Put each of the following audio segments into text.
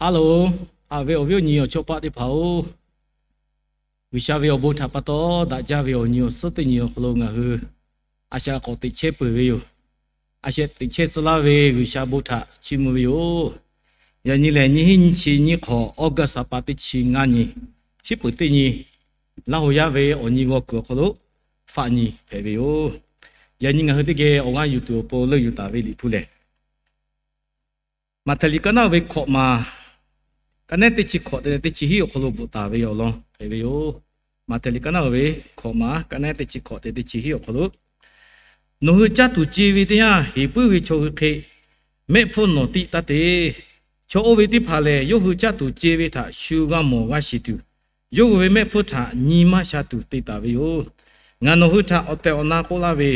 Hello, haꞈ ve awˬ viˉ awˬ nyi awˬ chawˇ paˆ teˇ hpaˍ-oˬ, G'uiˬsha ve awˬ bon htaꞈ pa taw daꞈ jaˇ ve awˬ nyi awˬ suhˉ teˇ nyi awˬ hk'aw lo ngaˬ hui a shaꞈ k'awꞈ teꞈ chehˇ peuˬ ve yoˬ. A shaꞈ teꞈ chehˇ tcuh laˇ ve G'uiˬsha bon htaꞈ chiˇ mvuh ve yoˬ. Yaꞈ nyi lehˬ, nyiˇ hinˉ nyiˇ chi nyiˇ hk'awꞈ August ha pa teˇ chi ngaˇ nyi, shiˉ peuˍ teˇ nyi, Laˇ huˍ yaˇ ve awˬ nyi g'aw kuiˬ awˬ hk'aw lo faˆ nyi hpehꞈ ve yoˬ. Yaꞈ nyi ngaˬ hui teˇ geh awˬ g'aˇ yuˬ tuˬ awˬ pon leuˆ yuˬ taˍ ve Liꞈ hpu lehˬ, Maꞈhtehˍ liꞈ kaˉ naˆ ve hkawꞈ ma, kaˉ naˆ teˇ chi hkawꞈ te leh teˇ chi hiˉ awˬ hk'aw lo bvuhꞈ taˍ ve awˬ lawn hpehꞈ ve yoˬ. Maꞈhtehˍ liꞈ kaˉ naˆ ve hkawꞈ ma, kaˉ naˆ teˇ chi hkawꞈ te leh teˇ chi hiˉ awˬ hk'aw lo, Nawˬ hui caˇ tuˬ ce ve teˇ yanˇ, heˍ puiˉ ve chaw hui hk'e mehˆ hpfuhˇ nawˬ tiˆ taˇ te. Chaw oˇ ve teˇ hpaˍ lehˬ, yawˇ hui caˇ tuˬ ce ve htaꞈ shu g'a mawˬ g'a shiˍ tuˬ, yawˇ hui ve mehˆ hpfuhˇ htaꞈ nyi maˇ sha tuˬ te taˍ ve yoˬ. Ngaˬ nawˬ hui htaꞈ awˬ tehˬ awˬ na k'oˆ laˇ ve,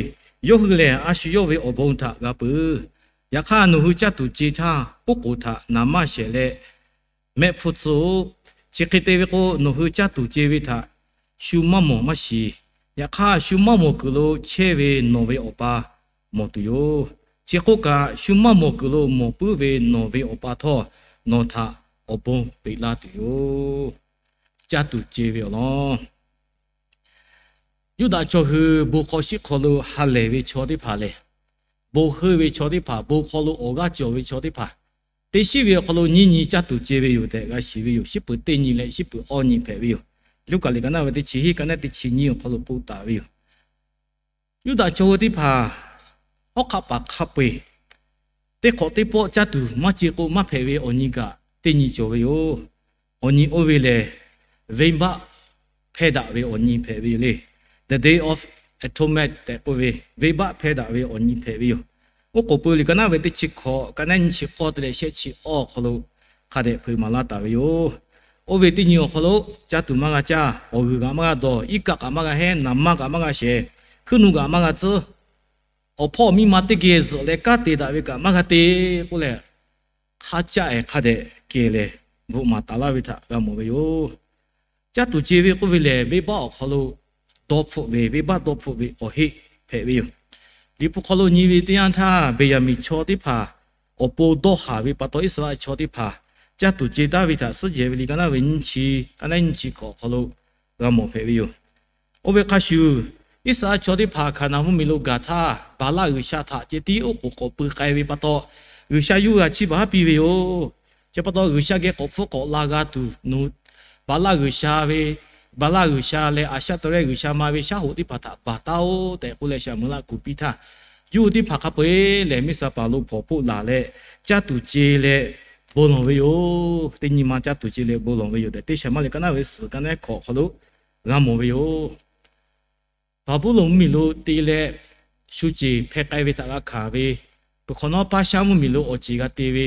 yawˇ hui lehˬ a shu yawˇ ve awˬ bon htaꞈ g'a peuˬ. Yaꞈ hk'aˇ, nawˬ hui caˇ tuˬ ce htaˇ, oˉ k'oˍ htaꞈ naˍ maˇ shehˍ leh mehˆ hpfuhˇ tcuh-oˆ. Chi hk'e te ve k'o, nawˬ hui caˇ tuˬ ce ve htaꞈ shu maˇ mawˬ maˇ shiˍ. Yaꞈ hk'aˇ, shu maˇ mawˬ kuiˬ lo chehˇ ve nawˬ ve Awˬ pa mawˬ tuˬ yoˬ. Chi k'oˆ kaꞈ, shu maˇ mawˬ kuiˬ lo mawˬ puiˉ ve nawˬ ve Awˬ pa htawˇ, nawˬ htaꞈ awˬ bon peꞈ laˇ tuˬ yoˬ. Caˇ tuˬ ce ve awˬ lawn. Yuˇdaꞈ chaw hui bon hk'aw shiˉ hk'aw lo ha lehˬ ve chaw teˇ hpaˍ lehˬ, bon heuˆ ve chaw teˇ hpaˍ, bon hk'aw lo awˬ g'aˇ cawˬ ve chaw teˇ hpaˍ, teˇ shiˉ ve awˬ hk'aw lo nyiˇ nyi caˇ tuˬ ce ve yoˬ tehꞈ g'a shiˍ ve yoˬ. Shiˉ peuˍ teˇ nyi leh shiˉ peuˍ awˇ nyi hpehꞈ ve yoˬ. Luˉkaꞈ liꞈ kaˉ naˆ ve teˇ chi hiˉ, kaˉ naˆ teˇ chi nyiˇ awˬ hk'aw lo k'oˆ taˍ ve yoˬ. Yuˇdaꞈ chaw hui teˇ hpaˍ hawˉ hk'aˆ paˍ hk'a peu-eˬ teˇ hk'awꞈ teˇ pawˆ caˇ tuˬ maˇ ce k'o maˇ hpehꞈ ve awˬ nyi kaꞈ teˇ nyi cawˬ ve yoˬ. Awˬ nyi oˇ ve lehˬ, venˇbaˆ hpehˇ daꞈ ve awˬ nyi hpehꞈ ve yoˬ le. The Day of Atonement tehꞈ k'oˆ ve, venˇbaˆ hpehˇ daꞈ ve awˬ nyi hpehꞈ ve yoˬ. Oˉ k'oˍ pui liꞈ kaˉ naˆ ve teˇ chi hkawꞈ, kaˉ naˆ nyiˇ chi k'awˇ te leh shehˆ chi awˇ awˬ hk'aw lo hk'a dehꞈ hpeuꞈ maˍ laˇ taˍ ve yoˬ. Oˇ ve teˇ nyi awˬ hk'aw lo, caˇ tuˬ maˇ g'a caˇ, awˬ g'uiˬ kaꞈ maˇ g'a dawˬ, iˉ kaˆ kaꞈ maˇ g'a hehnˇ, naˍ manˇ kaꞈ maˇ g'a shehˍ, hkuiˉ nu kaꞈ maˇ g'a tcuhˉ, awˬ hpawˇ miˇ ma teˇ geh zuhꞈ leh kanˉ te daꞈ ve kaꞈ maˇ g'a te k'oˆ leh, hk'a caˆ-ehˍ hk'a dehꞈ kehˬ lehˬ, bvuhꞈ maˍ taˍ laˇ ve htaꞈ g'a mawˬ ve yoˬ. Caˇ tuˬ ce ve k'oˆ ve lehˬ, venˇbaˆ awˬ hk'aw lo dawˇ hpfuhˆ ve, venˇbaˆ dawˇ hpfuhˆ ve awˬ heˆ hpehꞈ ve yoˬ. Liꞈ hpu hk'aw lo nyi ve teˇ yanˇ htaˇ, Beˍyaˍmenˍ chaw teˇ hpaˍ awˬ pon dawˇ haˍ ve pa taw, Iˉsaˍreˍlaˆ chaw teˇ hpaˍ caˇ tuˬ ce taˍ ve htaꞈ suhˉ jehˬ ve liꞈ kaˉ naˆ ve nyiˇ chi, kaˉ naˆ nyiˇ chi hkawꞈ awˬ hk'aw lo g'a mawˬ hpehꞈ ve yoˬ. Oˇ ve hk'a shuˍ, Iˉsaˍreˍlaˆ chaw teˇ hpaˍ Hkaˍnanˍ mvuhˇmiˬ lo gaˬ htaˇ, Baˍlaˆ g'uiˬsha htaꞈ ceh tiˉ oˉ k'oˍ k'awꞈ pui k'ai ve pa taw, G'uiˬsha yuˇ g'a chiˇ baˬ haˉ piˇ ve yoˬ. Chi pa taw, G'uiˬsha geh k'awꞈ hpfuhˆ k'awꞈ la g'a tuˬ, nawˬ Baˍlaˆ g'uiˬsha ve, Baˍlaˆ g'uiˬsha leh Aˍshaˆtaˍrehˆ g'uiˬsha ma ve shaˉ hoꞈ teˇ hpaˍ htaꞈ baˬ taˉ-oˆ tehꞈ k'oˆ leh, Saˍmoˍeˍlaˆ kuˬ piˇ htaˇ, yawˇ hui teˇ hpaˍ hk'a peu-eˬ lehˬ Miˇsaˍpaˍ lo hpawnˬ hpoˆ laˬ leh, caˇ tuˬ ce leh bon lawˬ ve yoˬ. Teˇ nyi ma caˇ tuˬ ce leh bon lawˬ ve yoˬ tehꞈ, teˇ Saˍmoˍeˍlaˆ kaˉ naˆ ve suhˍ, kaˉ naˆ hkawꞈ awˬ hk'aw lo g'a mawˬ ve yoˬ. Baˍbuˍlonˍ mvuhˇmiˬ lo te leh, shu ceˬ hpeh k'ai ve htaꞈ g'a hkanˍ ve, peuˬ hk'awꞈ nawˉ Paˇshaˆ mvuhˇmiˬ lo awˬ ceˬ g'a te ve,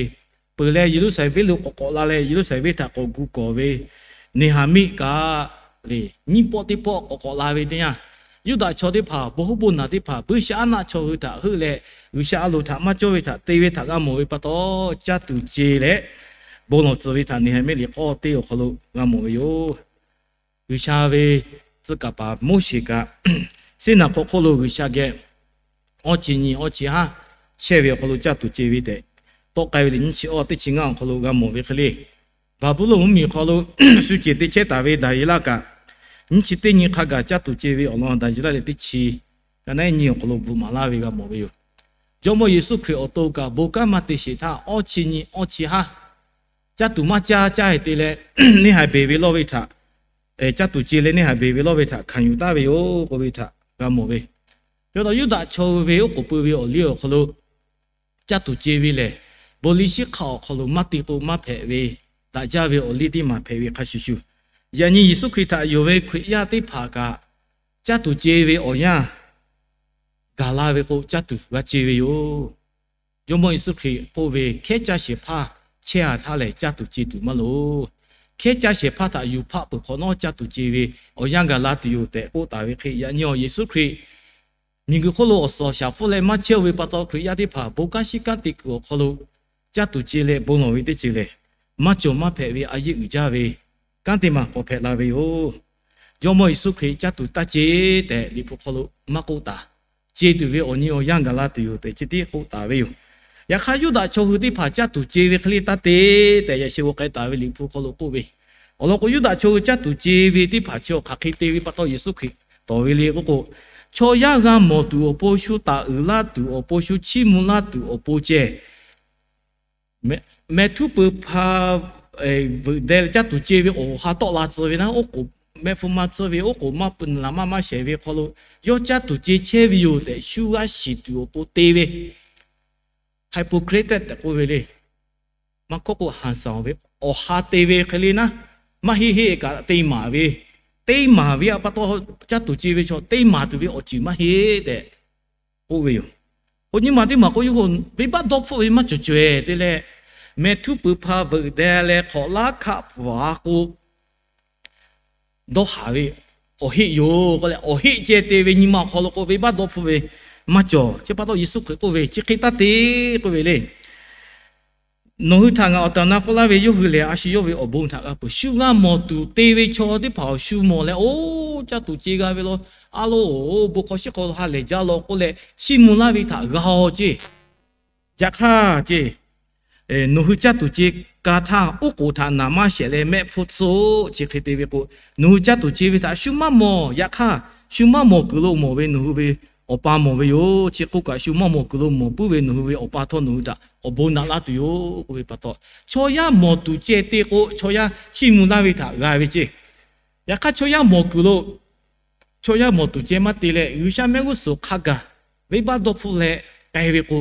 peuˬ leh Yeˍruˆsaˍlehnˍ venˇ lo k'awꞈ k'awꞈ la leh Yeˍruˆsaˍlehnˍ venˇ htaꞈ k'awꞈ gu kawˬ ve Neˍhaˍmiˆ kaꞈ le, nyiˇ pawˆ teˇ pawˆ k'awꞈ k'awꞈ la ve teˇ yanˇ, Yuˇdaꞈ chaw teˇ hpaˍ, bon huˉ bon naˬ teˇ hpaˍ, buiˇshaˆaˉnaˆ chaw hui htaꞈ heuˆ leh, G'uiˬsha a loˍ htaꞈ maˇ cawˇ ve htaꞈ te ve htaꞈ g'a mawˬ ve pa taw, caˇ tuˬ ce leh bon lawˬ tcuh ve htaꞈ Neˍhaˍmiˆ liꞈ k'awˇ teˇ awˬ hk'aw lo g'a mawˬ ve yoˬ. G'uiˬsha ve tcuh kaˍ paˍ Moˉseˍ kaꞈ, Siˉnaˍ hk'aw hk'oˆ lo G'uiˬsha geh awˇ chi nyi awˇ chi haˉ chehˇ ve awˬ hk'aw lo caˇ tuˬ ce ve tehꞈ tawˆ k'ai ve liꞈ nyiˇ chi awˇ teˇ chi ngaˇ awˬ hk'aw lo g'a mawˬ ve hk'e le. Baˍbuˍlonˍ mvuhˇmiˬ hk'aw lo shu ceˬ te chehˇ taˍ ve Daˍyeˍlaˆ kaꞈ, nyiˇ chi teˇ nyi hk'a gaˬ caˇ tuˬ ce ve awˬ lawn Daˍyeˍlaˆ leh teˇ chi kaˉ naˆ nyiˇ awˬ hk'aw lo bvuhꞈ maˍ laˇ ve g'a mawˬ ve yoˬ. Jawˇmawˇ Yeˍsuˆ Hkriꞈ awˬ to kaꞈ bon kanˉ maˇ te sheˍ htaˇ, awˇ chi nyi awˇ chi haˉ caˇ tuˬ maˇ caˇ caˇ-e te leh, neˇ haiˬ beˬ ve lawˇ ve htaꞈ, caˇ tuˬ ce leh neˇ haiˬ beˬ ve lawˇ ve htaꞈ hkanˍ yuˬ taˍ ve yoˬ k'oˆ ve htaꞈ g'a mawˬ ve. Yawˇ taw Yuˇdaꞈ chaw hui ve oˉ k'oˍ pui ve awˬ liˇ awˬ hk'aw lo caˇ tuˬ ce ve lehˬ, bon liˇ shiˉ hk'aˆ awˬ hk'aw lo maˇ te k'o maˇ hpehꞈ ve, daꞈ jaˇ ve awˬ liˇ teˇ maˬ hpehꞈ ve hk'a shuˍ shuˍ, yaꞈ nyi Yeˍsuˆ Hkriꞈ htaꞈ yonˍ ve Hkriꞈ yaˇ teˇ hpaˍ kaꞈ, caˇ tuˬ ce ve awˬ yanˇ gaˬ la ve k'o, caˇ tuˬ g'a ce ve yoˬ. Jawˇmawˇ Yeˍsuˆ Hkriꞈ k'oˆ ve, Hkehˉ caˇ shehˍ hpaˇ chehˇ-a htaˇ lehˬ, caˇ tuˬ ce tuˬ maˇ loˍ. Hkehˉ caˇ shehˍ hpaˇ htaꞈ yuˬ hpaˆ peuˬ hk'awꞈ nawˉ caˇ tuˬ ce ve awˬ yanˇ gaˬ la tuˬ yoˬ tehꞈ k'oˆ taˍ ve hk'e, yaꞈ nyi awˬ Yeˍsuˆ Hkriꞈ miˬguiˬ hk'oˆ lo awˬ suhˍ awˬ shaˍ hpfuhˇ leh maˇ chehˇ-o ve pa taw, Hkriꞈ yaˇ teˇ hpaˍ bon kanˉ shiˉ kanˉ te kuiˬ awˬ hk'aw lo caˇ tuˬ ce leh bon lawˬ ve teˇ ceuˬ lehˬ, maˇ cawˬ maˇ hpehꞈ ve a yeˇ uiˍ jaˇ ve kanˉ teˇ maˬ k'awꞈ hpehꞈ la ve yoˬ. Jawˇmawˇ Yeˍsuˆ Hkriꞈ caˇ tuˬ taˇ ce tehꞈ Liꞈ hpu hk'aw lo maˇ k'oˆ taˍ. Ce tuˬ ve awˬ nyi awˬ yanˇ gaˬ la tuˬ yoˬ tehꞈ chi tiˉ k'oˆ taˍ ve yoˬ. Yaꞈ hk'aˇ, Yuˇdaꞈ chaw hui teˇ hpaˍ caˇ tuˬ ce ve hk'e le taˇ te tehꞈ yaꞈ sheh g'aw k'ai taˍ ve Liꞈ hpu hk'aw lo k'oˆ ve. Awˬ lawn k'o, Yuˇdaꞈ chaw hui caˇ tuˬ ce ve teˇ hpaˍ chi awˬ hk'aˬ hk'e te ve pa taw Yeˍsuˆ Hkriꞈ tawˍ ve le k'oˆ k'o, chaw yaˇ g'a mawˬ tuˬ awˬ pon, shu taˍ uiˍ laˇ tuˬ awˬ pon, shu chiˇ mvuh laˇ tuˬ awˬ pon ceh, meh htuˉ peuˬ hpa veuꞈ deh leh caˇ tuˬ ce ve awˬ ha tawˆ la tcuh ve naˉ, oˉ k'oˍ mehˆ hpfuhˇ maˇ tcuhˇ ve, oˉ k'oˍ maˇ peuˬ naˍ laˬ maˇ maˇ shehˍ ve hk'aw lo yawˇ caˇ tuˬ ce chehˇ ve yoˬ tehꞈ shu g'a shiˍ tuˬ awˬ pon te ve, hypocrite tehꞈ k'oˆ ve le. Maˇ hkawˇ k'o, haˍ saˍ ve awˬ ha te ve hk'e le naˉ, maˇ heˆ heˆ kaꞈ te maˍ ve, te maˍ ve pa taw caˇ tuˬ ce ve chaw te maˍ tuˬ ve awˬ ceuˬ maˇ heˆ tehꞈ k'oˆ ve yoˬ. K'o nyi ma teˇ maˬ k'o, yawˇ hui venˇbaˆ dawˇ hpfuhˆ ve maˇ cawˬ cawˬ-e te leh, meh htuˉ peuˬ hpa veuꞈ deh leh hk'awꞈ laˉ hkaˆ pfuhˍ a k'o, dawˇ haˍ ve awˬ heˆ yoˬ k'oˆ leh, awˬ heˆ ceh te ve nyi ma awˬ hk'aw lo k'o, venˇbaˆ dawˇ hpfuhˆ ve maˇ cawˬ. Chi pa taw Yeˍsuˆ Hkriꞈ k'oˆ ve, Chi hk'e taˇ te k'oˆ ve le. Nawˬ hui htaꞈ ngaˬ awˬ tehˬ awˬ na k'oˆ laˇ ve, yawˇ hui lehˬ a shu yawˇ ve awˬ bon htaꞈ g'a peuˬ. Shu g'a mawˬ tuˬ te ve chaw teˇ hpaˍ awˬ shu mawˬ leh, oˇ caˇ tuˬ ce g'a ve law, a loˬ, bon hk'aw shiˉ hk'aw ha lehˬ jaˇ law k'oˆ leh chiˇ mvuh laˇ ve htaꞈ g'a-oˬ ceˇ. Yaꞈ hk'aˇ ceˇ, nawˬ hui caˇ tuˬ ce ka htaˇ, oˉ k'oˍ htaꞈ naˍ maˇ shehˍ leh mehˆ hpfuhˇ tcuhˇ-oˆ. Chi hk'e te ve k'o, nawˬ hui caˇ tuˬ ce ve htaꞈ shu maˇ mawˬ. Yaꞈ hk'aˇ, shu maˇ mawˬ kuiˬ lo mawˬ ve nawˬ hui ve Awˬ pa mawˬ ve yoˬ. Chi hk'oˆ kaꞈ, shu maˇ mawˬ kuiˬ lo mawˬ puiˉ ve nawˬ hui ve Awˬ pa htawˇ nawˬ hui htaꞈ awˬ bon naꞈ laˇ tuˬ yoˬ k'oˆ ve pa taw, chaw yaˇ mawˬ tuˬ ceh te k'o, chaw yaˇ chiˇ mvuh laˇ ve htaꞈ g'a ve ceˇ. Yaꞈ hk'aˇ, chaw yaˇ mawˬ kuiˬ lo chaw yaˇ mawˬ tuˬ ceh maˇ te leh, G'uiˬsha mehˆ g'uˇ suhˍ hk'a gaˬ venˇbaˆ dawˇ hpfuhˆ leh k'ai ve k'o,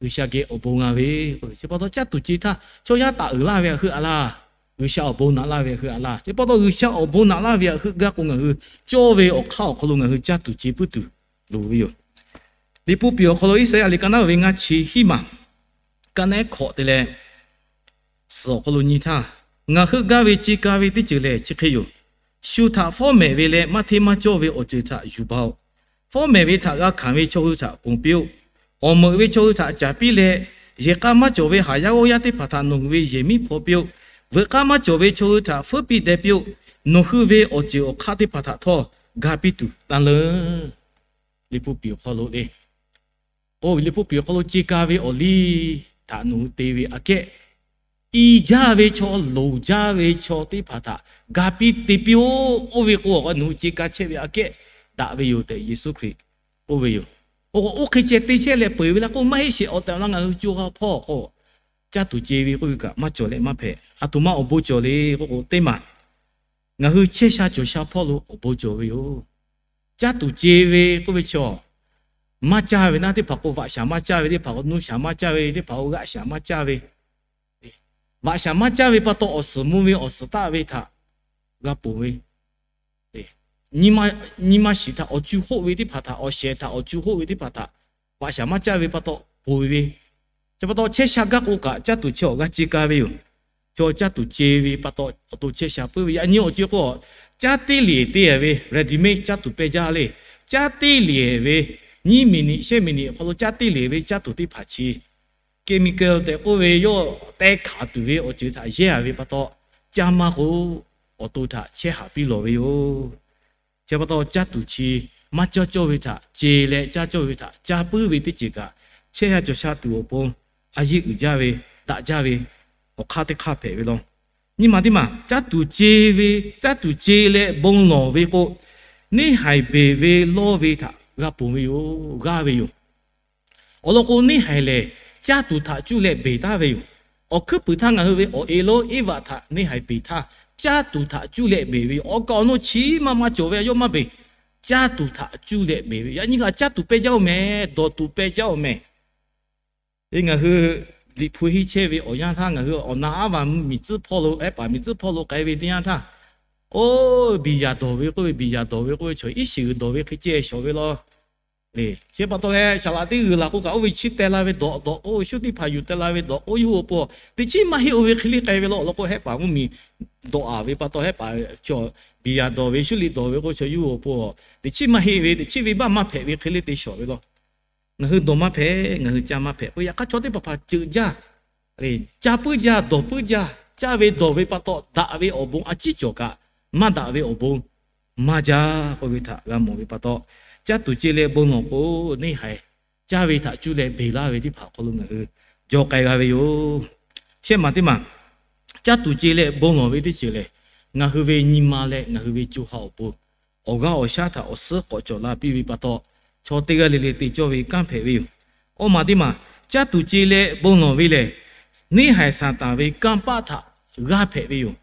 G'uiˬsha geh awˬ bon g'a ve k'oˆ ve. Chi pa taw caˇ tuˬ ce htaˇ chaw yaˇ taˍ uiˍ laˇ ve htaꞈ heuˆ a laˇ. G'uiˬsha awˬ bon naꞈ laˇ ve htaꞈ heuˆ a laˇ. Chi pa taw G'uiˬsha awˬ bon naꞈ laˇ ve htaꞈ heuˆ gaˇ k'o, ngaˬ hui cawˇ ve awˬ hk'aˇ awˬ hk'aw lo ngaˬ hui caˇ tuˬ ce puiˉ tuˬ loˍ ve yoˬ. Liꞈ hpu piˍ awˬ hk'aw lo Iˉsaˍyaˆ liꞈ ka naˉ ve ngaˇ chi hiˉ maˬ, ka naˉ hkawꞈ te leh suhˍ awˬ hk'aw lo nyi htaˇ, Ngaˬ heuˆ gaˇ ve ce ka ve teˇ ceuˬ lehˬ chi hk'e yoˬ. Shu htaꞈ fawˉ mehˍ ve leh maˇ hteˇ maˇ cawˇ ve awˬ ceuˬ htaꞈ yuˬ baˬ-oꞈ. Fawˉ mehˍ ve htaꞈ g'a hkanˍ ve chaw hui htaꞈ ponˬ piˇ-oˆ. Awˬ meuꞈ ve chaw hui htaꞈ caˍ piˇ leh, yehˬ k'a maˇ cawˬ ve haˍ yaˇ g'awˇ yaˇ teˇ hpaˍ htaꞈ nawˬ hui ve yehˬ miˉ hpaw piˇ-oˆ. Veuꞈ k'aˇ maˇ cawˬ ve chaw hui htaꞈ feuˉ piˇ deh piˇ-oˆ. Nawˬ hui ve awˬ ceuˬ awˬ hk'aˇ teˇ hpaˍ htaꞈ htawˇ ga piˇ tuˬ taˇ leuˉ. Liꞈ hpu piˍ awˬ hk'aw lo le, oˇ ve Liꞈ hpu piˍ awˬ hk'aw lo ce ka ve awˬ liˇ htaꞈ nawˬ hui te ve aꞈ kehˉ, i jaˇ ve chaw, loˍ jaˇ ve chaw teˇ hpaˍ htaꞈ ga piˇ te piˇ-oˆ. Oˇ ve k'o, nawˬ hui ce ka chehˇ ve aꞈ kehˉ daꞈ ve yoˬ tehꞈ Yeˍsuˆ Hkriꞈ k'oˆ ve yoˬ. Oˇ hk'e ceh te chehˇ leh peuˬ ve laˇ k'o, maˇ heˆ sheˍ awˬ tehˬ awˬ na ngaˬ hui co ha hpawˇ k'o, caˇ tuˬ ce ve k'oˆ ve kaꞈ maˇ cawˬ leh maˇ hpehꞈ. A htoꞈ ma awˬ bon cawˬ le k'oˆ k'o, teˇ maˬ ngaˬ hui chehˇ sha cawˬ sha hpawˇ lo awˬ bon cawˬ ve yoˬ. Caˇ tuˬ ce ve k'oˆ ve chaw, maˇ caˇ ve naˉ teˇ hpaˍ k'o, vaꞈ shaˍ maˇ caˇ ve teˇ hpaˍ k'o, nuˇ shaˍ maˇ caˇ ve teˇ hpaˍ k'o, g'aꞈ shaˍ maˇ caˇ ve, vaꞈ shaˍ maˇ caˇ ve pa taw awˬ suhˍ mvuh ve awˬ suhˍ taˆ ve htaꞈ g'a ponˬ ve, nyi ma shiˍ htaꞈ awˬ cu hoˆ ve teˇ hpaˍ htaꞈ, awˬ shehˍ htaꞈ awˬ cu hoˆ ve teˇ hpaˍ htaꞈ vaꞈ shaˍ maˇ caˇ ve pa taw ponˬ ve. Chi pa taw chehˇ sha gaˇ k'o kaꞈ caˇ tuˬ chi awˬ g'a ce ka ve yoˬ. Chaw caˇ tuˬ ce ve pa taw awˬ to chehˇ sha puiˉ ve. Yaꞈ nyi awˬ co k'o, caˇ teˇ lehˬ te ve ready-made caˇ tuˬ pehˇ jaˇ le. Caˇ teˇ lehˬ ve, nyiˇ miˬniꞈ shehˆ miˬniꞈ awˬ hk'aw lo caˇ teˇ lehˬ ve caˇ tuˬ teˇ hpaˍ chi chemical tehꞈ k'oˆ ve yawˇ teh hkanˍ tuˬ ve awˬ ceuˬ htaꞈ yehˇ a ve pa taw, caˇ maˇ k'o, awˬ to htaꞈ chehˇ haꞈ piˇ lawˬ ve yoˬ. Chi pa taw caˇ tuˬ chi maˇ caˇ cawˇ ve htaꞈ ce leh caˇ cawˇ ve htaꞈ ca puiˉ ve teˇ ceuˬ kaꞈ, chehˇ sha cawˬ sha tuˬ awˬ pon a yeˇ uiˍ jaˇ ve, daꞈ jaˇ ve awˬ hk'aˇ teˇ hk'aˇ hpehꞈ ve law. Nyi ma teˇ maˬ caˇ tuˬ ce ve, caˇ tuˬ ce leh bon lawˬ ve k'o, neˇ haiˬ beˬ ve lawˇ ve htaꞈ g'a ponˬ ve yoˬ, g'aˇ ve yoˬ. Awˬ lawn k'o, neˇ haiˬ lehˬ caˇ tuˬ htaꞈ cuˇ leh beˬ taˍ ve yoˬ. Awˬ hkuiˉ puiˍ htaˇ ngaˬ hui ve awˬ e lonˉ Eˇvaꞈ htaꞈ neˇ haiˬ beˬ htaˇ, caˇ tuˬ htaꞈ cuˇ leh beˬ ve yoˬ. Awˬ kaˍ awˬ nu chi maˇ maˇ cawˬ ve a yawˇ maˇ beˬ. Caˇ tuˬ htaꞈ cuˇ leh beˬ ve. Yaꞈ nyi kaꞈ caˇ tuˬ pehˇ jaˇ-oˬ mehˍ, dawˬ tuˬ pehˇ jaˇ-oˬ mehˍ. Ngaˬ hui Liꞈ hpu henˇ chehˇ ve awˬ yanˇ htaˇ, ngaˬ hui awˬ na aˉ vaˬ miˬ tcuhˉ hpawˇ lo, ehˉ paˍ miˬ tcuhˉ hpawˇ lo k'ai ve teˇ yanˇ htaˇ, oˇ biˬ yaˍ dawˬ ve k'oˆ ve, biˬ yaˍ dawˬ ve k'oˆ ve chaw iˉ shiˍ g'uiˬ dawˬ ve hk'e ceh shawˍ ve law. Chi pa taw leh, saˍ laꞈ teˇ g'uiˬ laˬ k'o kaꞈ, oˇ ve chi teh la ve dawꞈ dawꞈ k'o, shuˉ teˇ hpaˍ yuˬ teh la ve dawꞈ k'o, yawˇ hui awˬ pon teꞈ chiˉ maˇ heˆ-oˬ ve hk'e le k'ai ve law. Awˬ lawn k'o, hehˆ paˍ mvuhˇmiˬ dawꞈ a ve pa taw, hehˆ paˍ chaw biˬ yaˍ dawˬ ve, shuˉ liꞈ dawˬ ve k'o, chaw yawˇ hui awˬ pon teꞈ chiˉ maˇ heˆ ve, teꞈ chiˉ venˇbaˆ maˇ hpehꞈ ve hk'e le te shawˍ ve law. Ngaˬ hui dawˬ maˇ hpehꞈ, ngaˬ hui caˇ maˇ hpehꞈ k'o, yaꞈ hk'aˇ chaw teˇ hpaˍ hpaˍ ceuꞈ jaˇ, caˇ puiˉ jaˇ, dawˬ puiˉ jaˇ, caˇ ve dawˬ ve pa taw daꞈ ve awˬ bon a ciˉ cawˬ kaꞈ, maˇ daꞈ ve awˬ bon maˇ jaˇ k'oˆ ve htaꞈ g'a mawˬ ve pa taw, caˇ tuˬ ce leh bon lawˬ k'o, neˇ haiˬ caˇ ve htaꞈ cuˇ leh beˬ laˇ ve teˇ hpaˍ awˬ hk'aw lo ngaˬ hui jaw k'ai g'a ve yoˬ. Shehˆ maˬ teˇ maˬ, caˇ tuˬ ce leh bon lawˬ ve teˇ ceuˬ lehˬ, ngaˬ hui ve nyi ma leh ngaˬ hui ve co ha awˬ pon awˬ g'aˇ awˬ shaˉ htaꞈ awˬ suhˉ k'awꞈ cawˬ la piˇ ve pa taw, chaw teˇ g'aˇ le le te cawˇ ve kanˉ hpehꞈ ve yoˬ. Awˇ maˬ teˇ maˬ, caˇ tuˬ ce leh bon lawˬ ve lehˬ, neˇ haiˬ Saˍtanˍ ve kanˇ paˆ htaꞈ g'aˇ hpehꞈ ve yoˬ.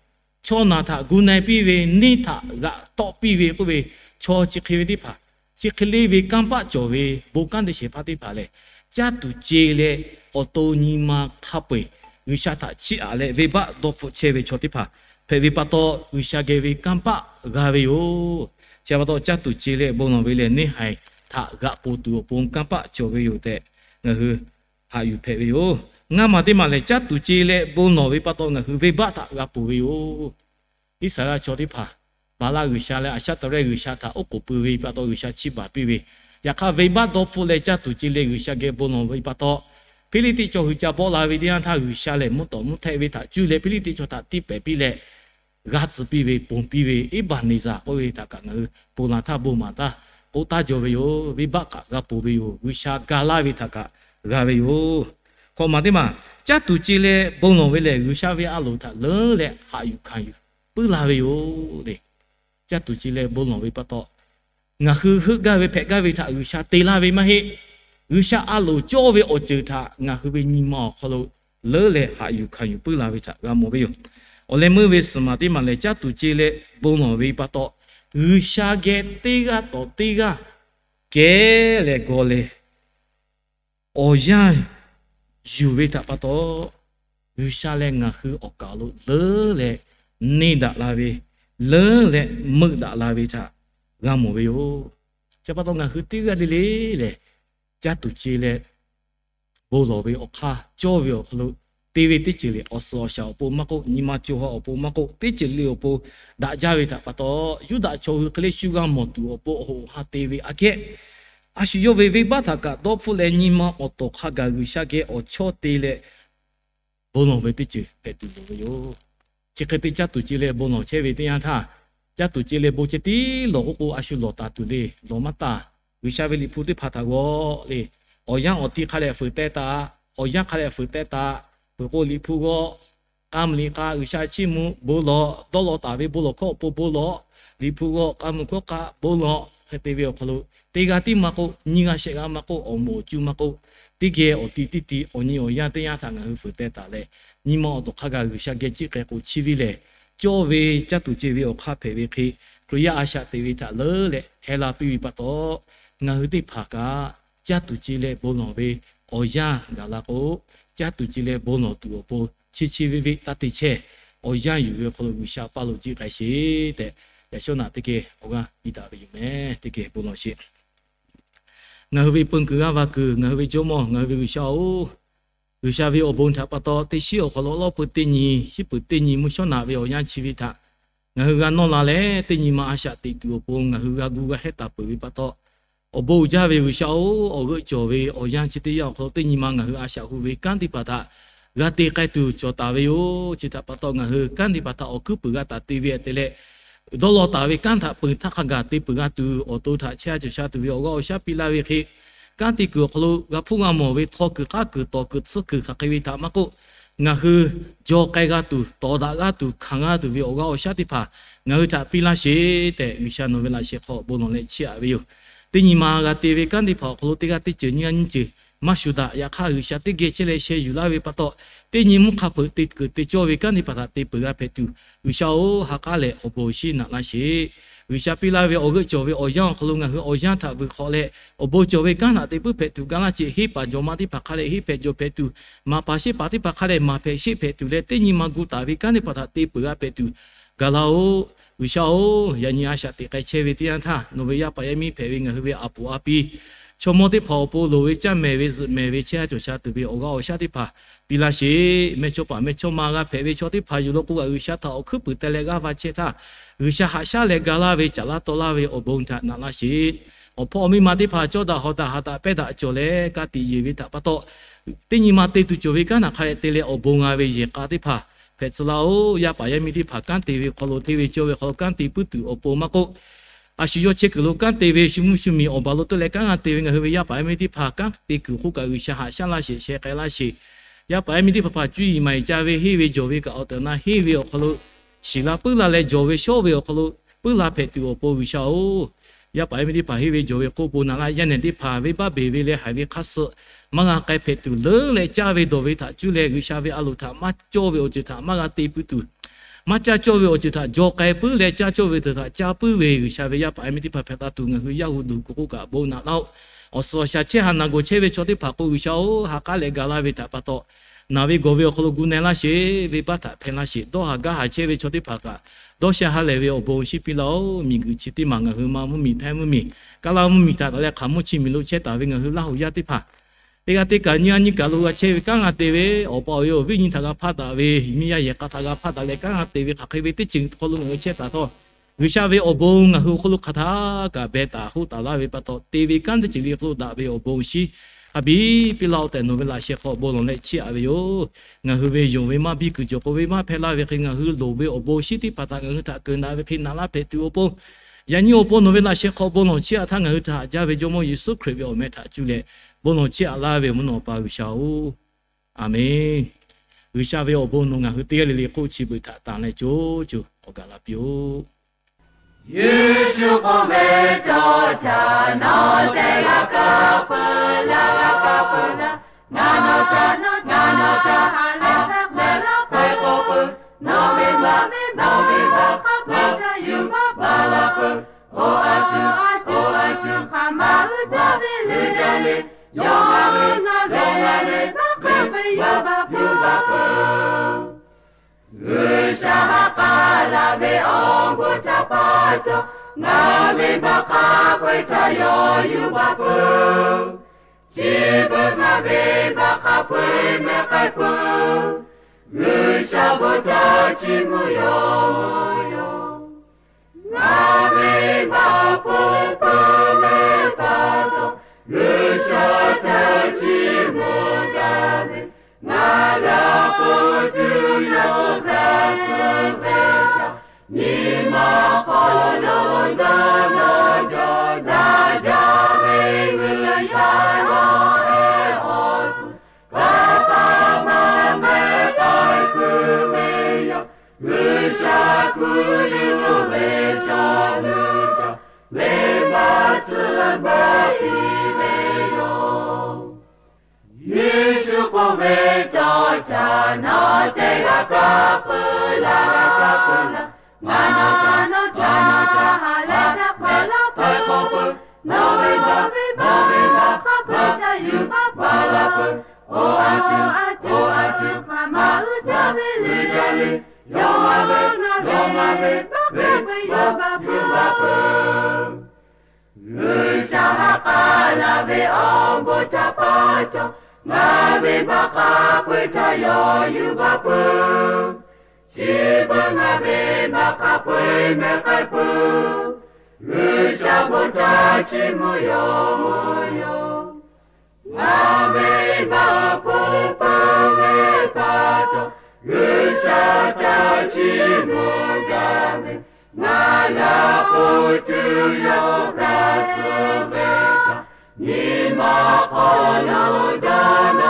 Chaw naˬ htaꞈ gu na e piˇ ve, neˇ htaꞈ g'aꞈ tawˆ piˇ ve k'oˆ ve, chaw chi hk'e ve teˇ hpaˍ, chi hk'e le ve kanˇ paˆ cawˬ ve bon kanˉ te shehˍ hpaˇ teˇ hpaˍ lehˬ, caˇ tuˬ ce leh awˬ to nyi ma hk'a peu-eˬ G'uiˬsha htaꞈ chiˇ aꞈ leh venˇbaˆ dawˇ hpfuhˆ chehˇ ve chaw teˇ hpaˍ hpehꞈ ve pa taw, G'uiˬsha geh ve kanˇ paˆ g'a ve yoˬ. Chi pa taw caˇ tuˬ ce leh bon lawˬ ve lehˬ, neˇ haiˬ htaꞈ g'aꞈ poˬ tuˬ awˬ pon kanˇ paˆ cawˬ ve yoˬ tehꞈ ngaˬ hui haꞈ yuˬ hpehꞈ ve yoˬ. Ngaˇ maˬ teˇ maˬ lehˬ, caˇ tuˬ ce leh bon lawˬ ve pa taw ngaˬ hui venˇbaˆ htaꞈ g'a poˬ ve yoˬ. Iˉsaˍreˍlaˆ chaw teˇ hpaˍ Baˍlaˆ g'uiˬsha leh Aˍshaˆtaˍrehˆ g'uiˬsha htaꞈ oˉ k'oˍ pui ve pa taw G'uiˬsha chiˇ baˬ piˇ ve, yaꞈ hk'aˇ venˇbaˆ dawˇ hpfuhˆ leh caˇ tuˬ ce leh G'uiˬsha geh bon lawˬ ve pa taw, Hpiˇliˇtiˆ chaw hui ca bawˆ la ve teˇ yanˇ htaˇ, G'uiˬsha lehˬ mvuhˇ tawˍ mvuhˇ htehˆ ve htaꞈ cuˇ leh Hpiˇliˇtiˆ chaw htaꞈ tiˇ pehˍ piˇ leh, g'aˇ tcuh piˇ ve, ponˬ piˇ ve, Eˇbaˍneˍzaˍ k'oˆ ve htaꞈ kaꞈ ngaˬ hui ponˬ laˬ htaˇ bon maˍ taˇ k'oˆ taˉ jaw ve yoˬ. Venˇbaˆ kaꞈ g'a poˬ ve yoˬ. G'uiˬsha ga laˇ ve htaꞈ kaꞈ g'a ve yoˬ. Hk'awꞈ maˬ teˇ maˬ, caˇ tuˬ ce leh bon lawˬ ve lehˬ, G'uiˬsha ve a loˍ htaꞈ leuˉ leh haꞈ yuˬ hkanˍ yuˬ puiˉ la ve yoˬ le. Caˇ tuˬ ce leh bon lawˬ ve pa taw, ngaˬ hui heuˆ gaˇ ve hpehꞈ gaˇ ve htaꞈ G'uiˬsha te laˇ ve maˇ heˆ. G'uiˬsha a loˍ cawˇ ve awˬ ceuˬ htaꞈ ngaˬ hui ve nyi ma awˬ hk'aw lo leuˉ leh haꞈ yuˬ hkanˍ yuˬ puiˉ la ve htaꞈ g'a mawˬ ve yoˬ. Awˬ leh meuˇ ve suhˍ maˬ teˇ maˬ lehˬ, caˇ tuˬ ce leh bon lawˬ ve pa taw, G'uiˬsha geh teˇ g'aˇ tawˍ teˇ g'aˇ kehˉ leh g'aw leh awˬ yanˇ yuˬ ve htaꞈ pa taw, G'uiˬsha leh ngaˬ hui awˬ kaˍ lo leuˉ leh neˇ daꞈ la ve, leuˉ leh meuˆ daꞈ la ve htaꞈ g'a mawˬ ve yoˬ. Chi pa taw ngaˬ hui teˇ g'aˇ le le lehˬ, caˇ tuˬ ce leh bon lawˬ ve awˬ hk'aˇ cawˇ ve awˬ hk'aw lo te ve teˇ ceuˬ lehˬ, awˬ suhˍ awˬ shaˍ awˬ pon maˇ k'oˆ, nyi ma co ha awˬ pon maˇ k'oˆ, teˇ ceuˬ le awˬ pon daꞈ jaˇ ve htaꞈ pa taw, Yuˇdaꞈ chaw hui hk'e le shu g'a mawˬ tuˬ awˬ pon awˬ hoꞈ awˬ ha te ve aꞈ kehˉ, a shu yawˇ ve venˇbaˆ htaꞈ kaꞈ dawˇ hpfuhˆ leh nyi ma awˬ tawˍ hk'a gaˬ G'uiˬsha geh awˬ chawˇ te leh bon lawˬ ve teˇ ceuˬ hpehꞈ tuˬ loˍ ve yoˬ. Chi hk'e te caˇ tuˬ ce leh bon lawˬ chehˇ ve teˇ yanˇ htaˇ, caˇ tuˬ ce leh bon ceh tiˉ lawˬ k'oˆ k'o, a shu lawˬ taˍ tuˬ le, lawˬ maˇ taˍ. G'uiˬsha ve liꞈ hpu teˇ hpaˍ htaꞈ g'aw le, awˬ yanˇ awˬ ti hk'a leh fuiˍ teh taˍ, awˬ yanˇ hk'a leh fuiˍ teh taˍ. Fuiˍ k'o liꞈ hpu g'aw, k'a mvuh liꞈ k'a G'uiˬsha chiˇ mvuh bon lawˬ, dawˇ law taˍ ve bon lawˬ hkawˇ awˬ pon bon lawˬ, liꞈ hpu g'aw, k'a mvuh hkawˇ k'a bon lawˬ hk'e te ve awˬ hk'aw lo, teˇ g'aˇ tiˉ maˇ k'oˆ, nyiˇ g'aˇ shehˆ g'aˇ maˇ k'oˆ, awˬ moˍ awˬ cuˇ maˇ k'oˆ, teˇ geh awˬ ti teˇ ti awˬ nyi awˬ yanˇ teˇ yanˇ htaꞈ ngaˬ hui fuiˍ teh taˍ leh, nyi ma awˬ tawˍ hk'a gaˬ G'uiˬsha geh ciˆ k'ai k'o chiˇ viˇ lehˬ, cawˇ ve caˇ tuˬ ce ve awˬ hk'aˇ hpehꞈ ve hk'e, Hkriꞈ yaˇ a shaꞈ teꞈ ve htaꞈ leuˉ leh heh la piˇ ve pa taw, ngaˬ hui teˇ hpaˍ kaꞈ caˇ tuˬ ce leh bon lawˬ ve awˬ yanˇ gaˬ la k'o, caˇ tuˬ ce leh bon lawˬ tuˬ awˬ pon chi chi ve ve taˇ te chehˇ. Awˬ yanˇ yuˬ ve awˬ hk'aw lo G'uiˬsha paˇ lo jiˆ k'ai sheˍ tehꞈ, yaꞈ shawˉ naꞈ teˇ geh awˬ g'aˇ piˇ daꞈ ve yoˬ meh. Teˇ geh bon lawˬ sheˍ. Ngaˬ hui ve peu kuiˬ g'aˇ va kuiˬ, ngaˬ hui ve Jawˇmawˇ, ngaˬ hui ve G'uiˬsha-oˬ, G'uiˬsha ve awˬ bon htaꞈ pa taw, teˇ shiˉ awˬ hk'aw lo lawˇ pui teˇ nyi, shiˉ peuˬ teˇ nyi, mvuhˇ shawˉ naꞈ ve awˬ yanˇ chi ve htaꞈ ngaˬ hui g'a nawˇ la leh, teˇ nyi ma a shaꞈ teꞈ tuˬ awˬ pon ngaˬ hui g'a gu g'a hehˉ taˍ peuˬ ve pa taw, awˬ bon uiˍ jaˇ ve G'uiˬsha-oˬ, awˬ g'euˆ cawˬ ve awˬ yanˇ chi teˇ yanˇ awˬ hk'aw lo teˇ nyi ma ngaˬ hui a shaꞈ hu ve kanˉ teˇ hpaˍ htaꞈ g'a te k'ai tuˬ cawˬ taˍ ve yoˬ. Chi htaꞈ pa taw, ngaˬ hui kanˉ teˇ hpaˍ htaꞈ awˬ hkuiˉ puiˍ g'a taˍ te ve htaꞈ te leh, dawˇ law taˍ ve kanˉ htaꞈ peuˬ htaˇ hk'a gaˬ te peuˬ g'a tuˬ, awˬ to htaꞈ chehˇ cawˬ sha tuˬ ve awˬ g'aˇ awˬ shaˉ piˇ laˇ ve hk'e, kanˉ te kuiˬ awˬ hk'aw lo g'a hpuˇ g'a mawˬ ve htaw kuiˬ k'aˉ kuiˬ tawˍ kuiˬ tsuhˇ kuiˬ hk'aˬ hk'e ve htaꞈ maˇ k'oˆ, ngaˬ hui jaw k'ai g'a tuˬ, tawˍ daꞈ g'a tuˬ, hkanˍ g'a tuˬ ve awˬ g'aˇ awˬ shaˉ teˇ hpaˍ ngaˬ hui htaꞈ piˇ laˇ sheˍ tehꞈ, G'uiˬsha nawˬ ve laꞈ sheh hk'aw bon lawˬ leh chiˇ aꞈ ve yoˬ. Teˇ nyi ma g'a te ve kanˉ teˇ hpaˍ awˬ hk'aw lo teˇ g'aˇ teˇ ceuˬ nyiˇ g'aˇ nyiˇ ceuˬ maˇ shuˍ daꞈ. Yaꞈ hk'aˇ, G'uiˬsha teˇ geh chehˇ leh sheh yuˬ laˇ ve pa taw, teˇ nyi mvuhˇ hk'a peuˬ te kuiˬ te cawˇ ve kanˉ teˇ hpaˍ htaꞈ te peuˬ g'a hpehꞈ tuˬ, G'uiˬsha-oˬ, ha k'aˉ lehˬ awˬ bon awˬ shinˉ naꞈ laˇ sheˍ. G'uiˬsha piˇ laˇ ve awˬ g'euˆ cawˬ ve awˬ yanˇ awˬ hk'aw lo ngaˬ hui awˬ yanˇ htaꞈ vuiˬ hk'awꞈ leh, awˬ bon cawˬ ve kanˉ htaꞈ te puiˉ hpehꞈ tuˬ ga laˇ sheˍ. Henˇ paˍ jawˬ ma teˇ hpaˍ hk'a lehˬ henˇ hpehꞈ jawˬ hpehꞈ tuˬ, maˍ paˍ sheˆ paˍ teˇ hpaˍ hk'a lehˬ maˍ hpehꞈ sheˆ hpehꞈ tuˬ leh, teˇ nyi ma gu taˍ ve kanˉ teˇ hpaˍ htaꞈ te peuˬ g'a hpehꞈ tuˬ ga laˇ-oˬ. G'uiˬsha-oˬ, yaꞈ nyi a shaꞈ teꞈ k'ai chehˇ ve teˇ yanˇ htaˇ, nawˬ ve yaˇ paˍ yaˇ miˇ hpehꞈ ve ngaˬ hui ve a puˍ a pi, chaw mawˇ teˇ hpaˍ awˬ pon loˍ ve caˇ mehˍ ve zuhꞈ mehˍ ve chehˇ a cawˬ sha tuˬ ve awˬ g'aˇ awˬ shaˉ teˇ hpaˍ piˇ laˇ sheˍ. Mehˇchawˇpaˍ mehˇchawˇma g'a hpehꞈ ve chaw teˇ hpaˍ yuˬ law k'o, G'uiˬsha htaꞈ awˬ hkuiˉ puiˍ teh leh g'aˇ va chehˇ htaˇ, G'uiˬsha haꞈ shaˉ leh ga laˇ ve caˍ laˇ taw laˇ ve awˬ bon htaꞈ naꞈ laˇ sheˍ. Awˬ hpawˇ awˬ miˇ ma teˇ hpaˍ cawˇ daꞈ hawˍ daꞈ haꞈ daꞈ pehnˇ daꞈ cawˬ leh ka tiꞈ yeˬ ve htaꞈ pa taw, teˇ nyi ma te tuˬ cawˬ ve kanˉ htaꞈ hk'a leh te leh awˬ bon g'a ve yehˬ k'a teˇ hpaˍ hpehꞈ tcuh laˇ-oˬ. Yaˇ paˍ yaˇ miˇ teˇ hpaˍ kanˉ te ve hk'aw lo hteˇ ve cawˇ ve hk'aw lo kanˉ te puiˉ tuˬ awˬ pon maˇ k'oˆ, a shu yawˇ chehˇ kuiˬ lo kanˉ te ve shu mvuhˇ shu miˬ awˬ baˬ lo te leh kanˉ g'a te ve ngaˬ hui ve yaˇ paˍ yaˇ miˇ teˇ hpaˍ kanˉ te kuiˬ hk'oˆ kaꞈ G'uiˬsha haꞈ shaˉ laˇ sheˍ, sheh k'ai laˇ sheˍ. Yaˇ paˍ yaˇ miˇ teˇ hpaˍ hpaˍ cuˇ yiˍ maˍ yiˍ ca ve henˇ ve jawˬ ve kaꞈ awˬ tehˬ awˬ na henˇ ve awˬ hk'aw lo shiˍ la puiˉ la leh jawˬ ve shawˉ ve awˬ hk'aw lo puiˉ la hpehꞈ tuˬ awˬ pon G'uiˬsha-oˬ, yaˇ paˍ yaˇ miˇ teˇ hpaˍ henˇ ve jawˬ ve k'oˆ bon naˍ la yaˇ nehˬ teˇ hpaˍ venˇbaˆ beˬ ve leh haiˬ ve hk'aˇ suh maˇ g'a k'ai hpehꞈ tuˬ leuˉ leh caˇ ve dawˬ ve htaꞈ cuˇ leh G'uiˬsha ve a loˍ htaꞈ maˇ cawˇ ve awˬ ceuˬ htaꞈ maˇ g'a te pui tuˬ, maˇ caˇ cawˇ ve awˬ ceuˬ htaꞈ jaw k'ai puiˉ leh caˇ cawˇ ve awˬ ceuˬ htaꞈ caˇ puiˉ ve G'uiˬsha ve yaˇ paˍ yaˇ miˇ teˇ hpaˍ hpehꞈ la tuˬ ngaˬ hui yaˇ hu duˬ k'o k'oˆ kaꞈ bon naˍ laˇ-oˆ. Awˬ suhˍ awˬ shaˍ chehˇ ha naˬ gawˬ chehˇ ve chaw teˇ hpaˍ k'o G'uiˬsha-oˬ, ha k'aˉ leh ga laˇ ve htaꞈ pa taw, naˬ ve gawˬ ve awˬ hk'aw lo gu na laˇ sheˍ, venˇbaˆ htaꞈ hpehˇ laˇ sheˍ. Dawˇ haˍ gaˇ haˍ chehˇ ve chaw teˇ hpaˍ kaꞈ dawˇ sha ha lehˬ ve awˬ bon shinˉ piˇ laˇ-oˆ. Miˬguiˬ chi teˇ maˬ ngaˬ hui ma mvuhˇmiˬ htaiˇ mvuhˇmiˬ, kaˇ laˇ mvuhˇmiˬ htaꞈ taˍ leh hk'aˬ mvuhˇ chi miˬ lo chehˇ taˍ ve ngaˬ hui Laˇ huˍ yaˇ teˇ hpaˍ teˇ g'aˇ teˇ kaꞈ nyiˇ g'aˇ nyiˇ kaꞈ lo g'a chehˇ ve kanˉ g'a te ve, awˬ pa awˬ e awˬ viˉ nyi htaꞈ g'a hpaˇ daꞈ ve, miˇ yaˇ yehˬ k'a htaꞈ g'a hpaˇ daꞈ leh kanˉ g'a te ve hk'aˬ hk'e ve teˇ ceuˬ hk'aw lo ngaˬ hui chehˇ taˍ htawˇ, G'uiˬsha ve awˬ bon ngaˬ hui awˬ hk'aw lo hk'aˬ htaˇ kaꞈ beh taˍ hoˆ taˍ laˇ ve pa taw, te ve kanˉ teˇ ceuˬ le hk'aw lo daꞈ ve awˬ bon shinˉ hk'a biˇ piˇ laˇ-oˆ tehꞈ nawˬ ve laꞈ sheh hk'aw bon lawˬ leh chiˇ aꞈ ve yoˬ. Ngaˬ hui ve yonˍ ve maˇ biˇ kuiˬ cawˬ k'oˆ ve maˇ hpehˇ laˇ ve hk'e ngaˬ hui loˍ ve awˬ bon shinˉ teˇ hpaˍ htaꞈ ngaˬ hui htaꞈ keunˍ daꞈ ve hk'e naꞈ laˇ hpehꞈ tuˬ awˬ pon, yaꞈ nyi awˬ pon nawˬ ve laꞈ sheh hk'aw bon lawˬ chiˇ aꞈ htaˇ ngaˬ hui htaꞈ haꞈ jaˇ ve Jawˇmawˇ Yeˍsuˆ Hkriꞈ ve awˬ meh htaꞈ cuˇ leh bon lawˬ chiˇ aꞈ laˇ ve mvuhˇ naw awˬ pa G'uiˬsha-oˬ, Aˍmenˍ. G'uiˬsha ve awˬ bon nawˬ ngaˬ hui teˇ g'aˇ le le hk'oˆ chi beuꞈ htaꞈ tanˬ leh co co k'awꞈ gaˬ la piˇ-oˆ. Yeˍsuˆ k'oˆ ve, Cawˇ caꞈ nawˬ te g'a kaˇ peuˬ, laˇ g'a kaˇ peuˬ laˇ. Ngaˬ nawˬ caꞈ nawˬ caꞈ haꞈ leh htaˇ hk'a la hpehꞈ k'oˆ peuˬ. Nawˬ ve maˇ ve maˇ ve maˇ hk'a peu-eˬ ca yuˬ baˬ baˬ la peuˬ. Oˇ a tuˬ, oˇ a tuˬ hk'aˬ ma uiˍ jaˇ ve le jaˇ le, yawˇ ngaˬ ve, yawˇ ngaˬ ve maˇ hk'a peu-eˬ yuˬ baˬ baˬ peuˬ. G'uiˬsha ha k'aˉ la ve awˬ bon htaꞈ pa taw, ngaˬ ve baˬ hk'a peu-eˬ htaꞈ yawˇ yuˬ baˬ peuˬ. Chi beuꞈ ngaˬ ve baˬ hk'a peu-eˬ mehˆ k'ai peuˬ. G'uiˬsha bon htaꞈ chiˇ mvuh yoˬ. Ngaˬ ve baˬ peuˬ peuˬ ve pa taw, G'uiˬsha htaꞈ chiˇ mvuh gaˇ ve, ngaˬ g'a k'oˆ tuˬ yoˬ. G'a suh ve htaꞈ nyi ma hk'aw lo dawˇ nawˇ jaˇ daꞈ jaˇ ve G'uiˬsha yawˇ ehˉ awˬ suhˍ hk'a hk'aˬ ma mehˆ k'ai peuˬ ve yoˬ. G'uiˬsha hkui yuˬ ve chaw hui htaꞈ venˇbaˆ tcuh baˬ piˇ ve yoˬ. Yeˍsuˆ k'oˆ ve, Cawˇ caꞈ nawˬ te g'a kaˇ peuˬ, laˇ g'a kaˇ peuˬ laˇ. Ngaˬ nawˬ caꞈ nawˬ caꞈ haꞈ leh htaˇ hk'a la hpehꞈ k'oˆ peuˬ. Nawˬ ve maˇ ve maˇ ve maˇ hk'a peu-eˬ ca yuˬ baˬ baˬ la peuˬ. Oˇ a tuˬ, oˇ a tuˬ hk'aˬ ma uiˍ jaˇ ve le jaˇ le, yawˇ ngaˬ ve, yawˇ ngaˬ ve maˇ hk'a peu-eˬ yuˬ baˬ baˬ peuˬ. G'uiˬsha ha k'aˉ la ve awˬ bon htaꞈ pa taw, ngaˬ ve baˬ hk'a peu-eˬ htaꞈ yawˇ yuˬ baˬ peuˬ. Chi beuꞈ ngaˬ ve baˬ hk'a peu-eˬ mehˆ k'ai peuˬ. G'uiˬsha bon htaꞈ chiˇ mvuh yoˬ. Ngaˬ ve baˬ peuˬ peuˬ ve pa taw, G'uiˬsha htaꞈ chiˇ mvuh gaˇ ve, ngaˬ g'a k'oˆ tuˬ yoˬ. G'a suh ve htaꞈ nyi ma hk'aw lo dawˇ na